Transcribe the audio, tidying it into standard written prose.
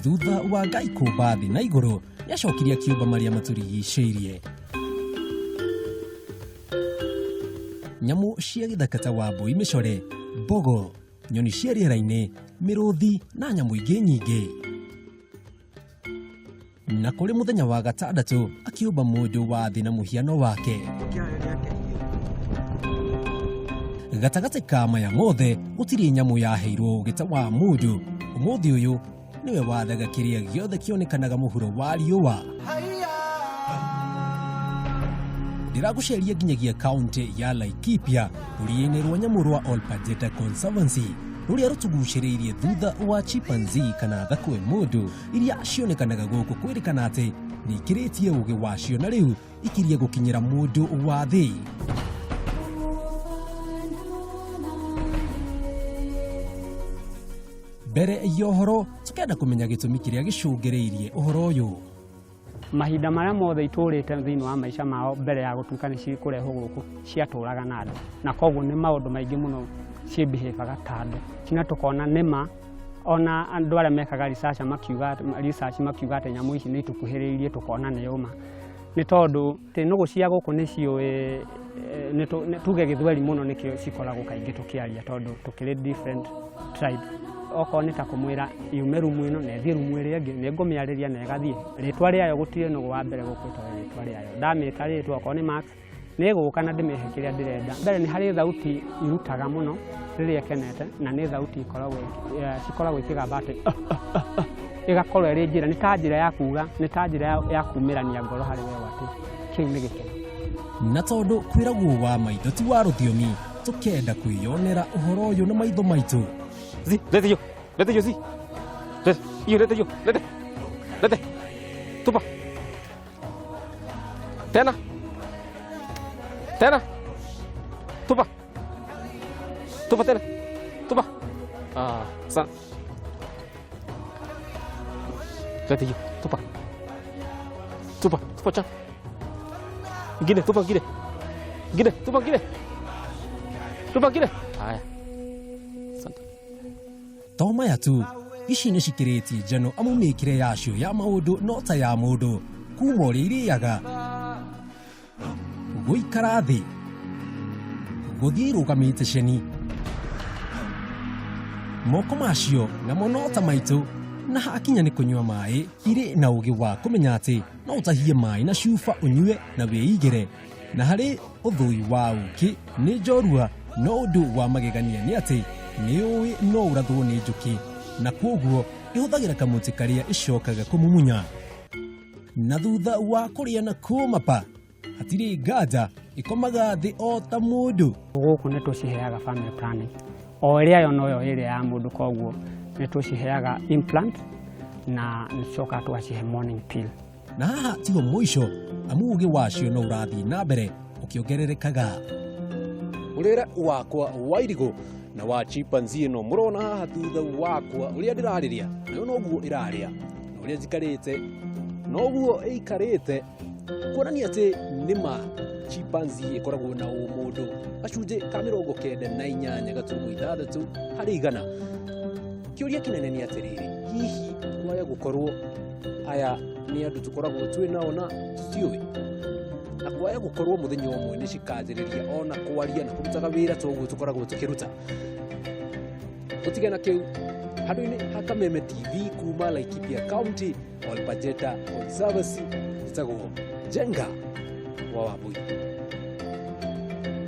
Thutha wa Ngai kũũmba thĩ na igũrũ, nĩacokirie akiũmba marĩa matũrigicĩirie. Nyamũ cia gĩthaka ta wambũi mĩcore, mbogo, nyoni cia rĩera-inĩ, mĩrũthi na nyamũ ingĩ nyingĩ. Na kũrĩ mũthenya wa gatandatũ akĩũmba mũndũ wa thĩ na mũhiano wake. Gatagatĩ ka maya mothe gũtirĩ nyamũ yaheirwo ũgĩ ta wa mũndũ. Ũmũthĩ ũyũ nĩwe wathaga kĩrĩa gĩothe kĩonekanaga mũhuro wa riũa. Ndĩragũceria nginyagia kaunti ya Laikipia rũriĩ-inĩ rwa nyamũ rwa Olpajeta Conservancy rũrĩa rũtũgucĩrĩirie thutha wa chimpanzee kana thakwe mũndũ iria cionekanaga gũkũ kwĩrĩkana atĩ nĩ ikĩrĩtie ũgĩ wacio na rĩu ikirie gũkinyĩra mũndũ wa thĩ. Mbere ya ũhoro tũkenda kũmenya gĩtũmi kĩrĩa gĩcũngĩrĩirie ũhoro ũyũ. Mahinda marĩa mothe itũrĩte thĩinĩ wa maica mao mbere ya gũtuĩka nĩ cikũrehwo gũkũ ciatũraga na andũ, na koguo nĩ maũndũ maingĩ mũno ciĩbihĩbaga ta andũ cina tũkona nĩma. Ona andũ arĩa mekaga research makiuga atĩ nyamũ ici nĩ itũkuhĩrĩirie tũkona nĩ ũma, nĩ tondũ nũgũ cia gũkũ nĩ ciũĩ, tuge gĩthweri mũno nĩkĩo cikoragwo kaingĩ tũkĩaria tondũ tũkĩrĩ different tribe. Okorwo nĩ ta kũmwĩra yume rumu ĩno na ĩthiĩ rumu ĩrĩa ĩngĩ, nĩ ngũmĩarĩria na ĩgathiĩ. Rĩtwa rĩayo gũtirĩ nũgũ wa mbere gũkwĩta rĩtwa rĩayo, ndamĩta rĩtwa okorwo nĩ Max nĩ ĩgũka na ndĩmĩhe kĩrĩa ndĩrenda. Mbere nĩ harĩ thauti irutaga mũno rĩrĩa ĩkenete, na nĩ thauti cikoragwo ikĩgamba atĩ ĩgakorwo ĩrĩ njĩra, nĩ ta njĩra ya kuga, nĩ ta njĩra ya kumĩrania ngoro harĩ we atĩ kĩu nĩ gĩkeno. Na tondũ kwĩragwo wa maitho ti wa rũthiomi, tũkenda kwĩyonera ũhoro ũyũ na maitho maitũ. Zi, lete hiyo. Lete hiyo, zi. Lete, hiyo, lete hiyo. Lete. Lete. Tupa. Tena. Tena. Tupa. Tupa tena. Tupa. Ah, sa. Lete hiyo. Tupa. Tupa, tupa cha. Ngine, tupa ngine. Ngine, tupa ngine. Tupa ngine. Haya. To maya tu, ici nĩ cikĩrĩtie njano amu mĩkĩre yacio ya maũndũ no ta ya mũndũ, kuma ũrĩa irĩaga, gũikara thĩ, gũthiĩ irũgamĩte ceni, moko macio namo no ta maitũ, na hakinya nĩ kũnyua maĩ irĩ na ũgĩ wa kũmenya atĩ no ũtahie maĩ na cuba ũnyue na wĩigĩre. Na harĩ ũthũi wa ũkĩ nĩ njorua, no ũndũ wa magegania nĩ atĩ nĩ ũĩ no ũrathwo nĩ njũkĩ, na kwoguo ĩhũthagĩra kamũtĩ karĩa ĩcokaga kũmumunya. Na thutha wa kũrĩa na kũmapa, hatirĩ nganja ĩkomaga thĩ o ta mũndũ. Gũkũ nĩ tũciheaga family planning, o ĩrĩa yo noyo ĩrĩa ya mũndũ, koguo nĩ tũciheaga implant na nĩ tũcokaga tũgacihe morning pill. Na haha tiho mũico, amu ũgĩ wacio no ũrathiĩ na mbere ũkĩongererekaga. Mũrĩre wakwa wa irigũ na wa chimpanzee ĩno mũrona haha thutha wakwa ũrĩa ndĩrarĩria, nayo noguo ĩrarĩa, na ũrĩa njikarĩte noguo ĩikarĩte, kuonania atĩ nĩma chimpanzee ĩkoragwo na ũmũndũ gacunjĩ ka 98.6 harĩ igana. Kĩũria kĩnene nĩ atĩrĩrĩ, hihi kwaya gũkorwo aya nĩ andũ tũkoragwo twĩ nao na tũtiũĩ, na kwaya gũkorwo mũthenya ũmwe nĩ cikanjĩrĩria ona kwaria na kũrutaga wĩra ta ũguo tũkoragwo tũkĩruta. Tũtige na kĩu, handũ-inĩ ha Kameme TV kuma Laikipia County, Olpajeta Conservancy, njĩtagwo Njenga wa Wambui.